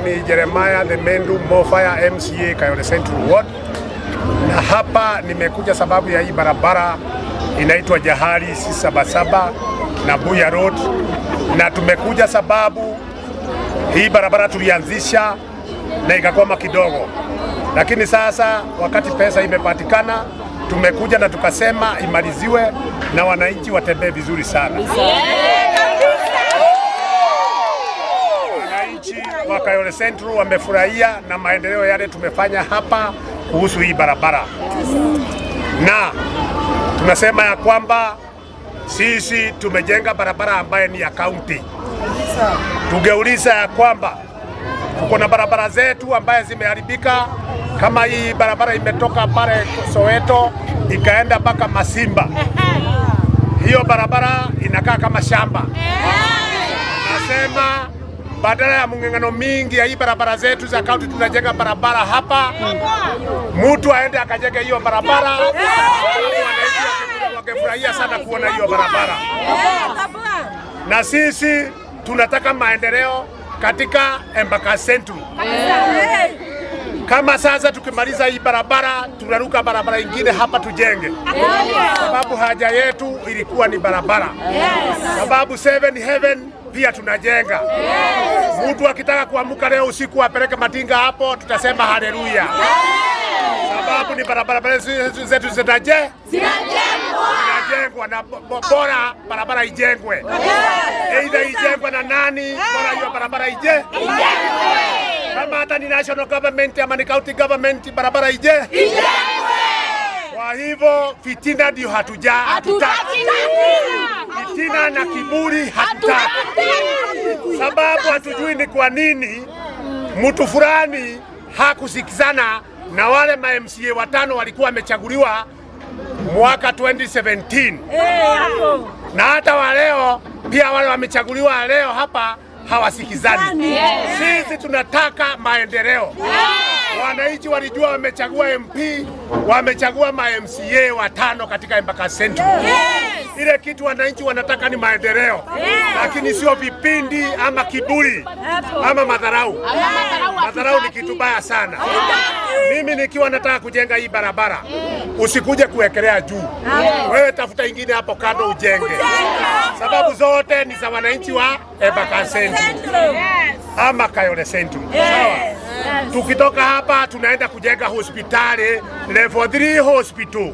Ni Jeremiah the Mendu Mofaya, MCA Kayole Central Ward, na hapa nimekuja sababu ya hii barabara inaitwa Jahari 677 na Buya Road, na tumekuja sababu hii barabara tulianzisha na ikakwama kidogo, lakini sasa wakati pesa imepatikana, tumekuja na tukasema imaliziwe na wananchi watembee vizuri sana. Wananchi wa Kayole Central wamefurahia na maendeleo yale tumefanya hapa kuhusu hii barabara, na tunasema ya kwamba sisi tumejenga barabara ambaye ni ya kaunti. Tungeuliza ya kwamba tuko na barabara zetu ambaye zimeharibika, kama hii barabara imetoka pale Soweto ikaenda mpaka Masimba, hiyo barabara inakaa kama shamba. Nasema badala ya mng'ang'ano mingi ya hii barabara zetu za kaunti, tunajenga barabara hapa, mtu aende akajenge hiyo barabara, wananchi wangefurahia sana kuona hiyo barabara. Na sisi tunataka maendeleo katika Embakasi Central. Kama sasa tukimaliza hii barabara, tunaruka barabara ingine hapa tujenge, sababu haja yetu ilikuwa ni barabara, sababu Seven Heaven pia tunajenga. Mtu akitaka kuamka leo usiku apeleke matinga hapo, tutasema haleluya, sababu ni barabara zetu zinaje zinajengwa na bora barabara ijengwe, aidha ijengwe na nani, bora hiyo barabara ije kama hata ni national government ama ni county government, barabara ije. Kwa hivyo fitina ndio hatutaki, fitina na kiburi hatutaki, sababu hatujui ni kwa nini mtu fulani hakusikizana na wale ma MCA watano walikuwa wamechaguliwa mwaka 2017 na hata wa leo pia wale wamechaguliwa leo hapa hawasikizani. Sisi tunataka maendeleo. Wananchi walijua wamechagua MP, wamechagua ma MCA watano katika Embakasi Central. Ile kitu wananchi wanataka ni maendeleo, lakini sio vipindi ama kiburi ama madharau. Madharau ni kitu baya sana. Mimi nikiwa nataka kujenga hii barabara, usikuje kuwekelea juu. Wewe tafuta ingine hapo kando ujenge, sababu zote ni za wananchi wa Embakasi Central ama Kayole Central. Sawa. Tukitoka hapa tunaenda kujenga hospitali level 3 hospital.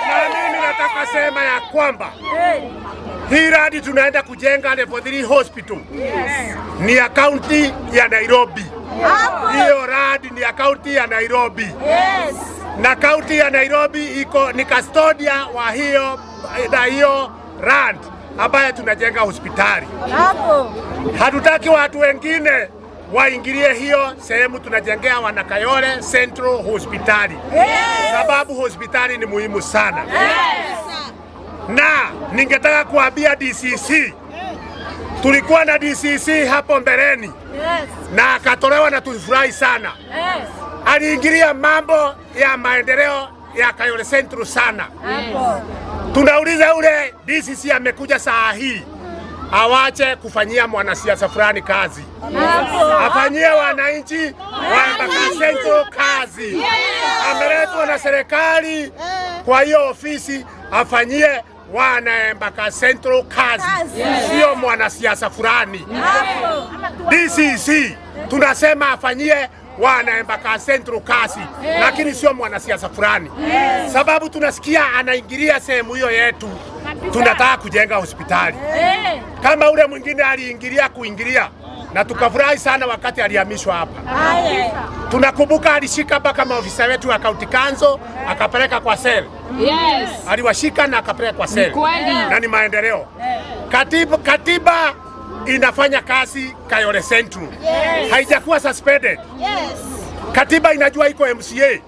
Na mimi nataka sema ya kwamba hii radi tunaenda kujenga level 3 hospital ni ya kaunti ya Nairobi. Hiyo radi ni ya kaunti ya Nairobi. Na kaunti ya Nairobi iko ni custodia wa hiyo na hiyo land ambaye tunajenga hospitali. Hatutaki watu wengine waingilie hiyo sehemu tunajengea wanakayole Central Hospitali, sababu hospitali ni muhimu sana. Na ningetaka kuambia DCC, tulikuwa na DCC hapo mbeleni na akatolewa na tulifurahi sana. Aliingilia mambo ya maendeleo ya Kayole Central sana. Tunauliza ule DCC amekuja saa hii awache kufanyia mwanasiasa fulani kazi, afanyie wananchi wa Embakasi Central kazi. Ameletwa na serikali kwa hiyo ofisi afanyie wana Embakasi Central kazi, sio mwanasiasa fulani. DCC tunasema afanyie wana Embakasi Central kazi, lakini sio mwanasiasa fulani, sababu tunasikia anaingilia sehemu hiyo yetu. Tunataka kujenga hospitali kama ule mwingine aliingilia kuingilia, na tukafurahi sana wakati alihamishwa hapa. Tunakumbuka alishika mpaka maofisa wetu wa county council akapeleka kwa cell. Aliwashika na akapeleka kwa cell, na ni maendeleo. Katiba inafanya kazi Kayole Central. Haijakuwa suspended. Katiba inajua iko MCA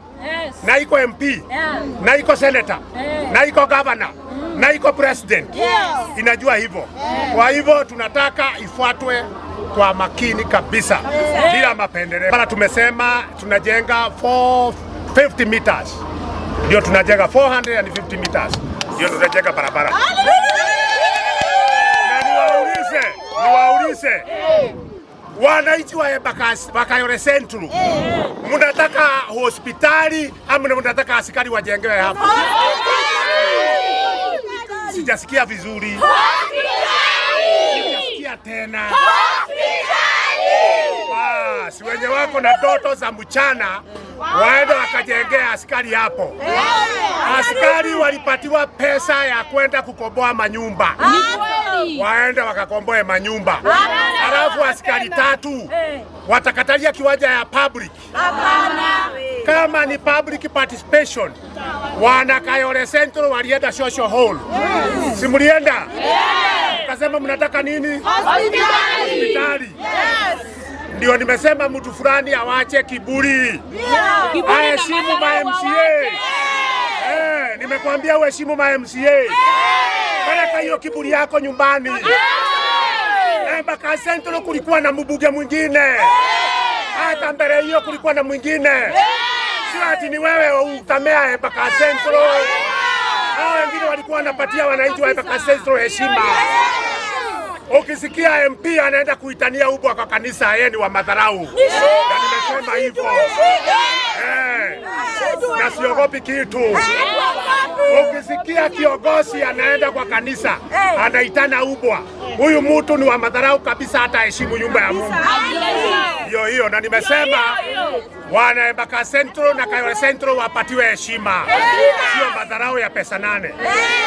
na iko MP na iko senator na iko governor na iko president. Inajua hivyo. Kwa hivyo tunataka ifuatwe kwa makini kabisa bila mapendeleo. Mara tumesema tunajenga 450 meters, ndio tunajenga 450 meters, ndio tunajenga barabara. Na niwaulize Niwaulize wananchi wa Embakasi wa Kayole Central, mnataka hospitali ama mnataka askari wajengewe hapa? Sijasikia vizuri. Sijasikia tena. Basi wenye wako na ndoto za mchana waende wakajengea askari hapo. Askari walipatiwa pesa ya kwenda kukomboa manyumba, waende wakakomboe manyumba. Halafu askari tatu watakatalia kiwanja ya public. Kama ni public participation, wana Kayole Central walienda social hall, si mlienda? Kasema mnataka nini? Hospitali. Ndio nimesema mtu fulani awache kiburi, aheshimu ma MCA. Nimekwambia uheshimu ma MCA. Peleka hiyo kiburi yako nyumbani. Embakasi Central kulikuwa na mbunge mwingine, hata mbele hiyo kulikuwa na mwingine. Sio ati ni wewe utamea Embakasi Central. Hao wengine walikuwa wanapatia wananchi wa Embakasi Central heshima. Ukisikia MP anaenda kuitania ubwa kwa kanisa, yeye ni wa madharau. Na nimesema hivyo na siogopi kitu. Ukisikia kiongozi anaenda kwa kanisa anaitana ubwa, huyu mtu ni wa madharau kabisa, hata heshimu nyumba ya Mungu. Hiyo hiyo, na nimesema wana Embakasi Central na Kayole Central wapatiwe heshima, sio madharau ya pesa nane.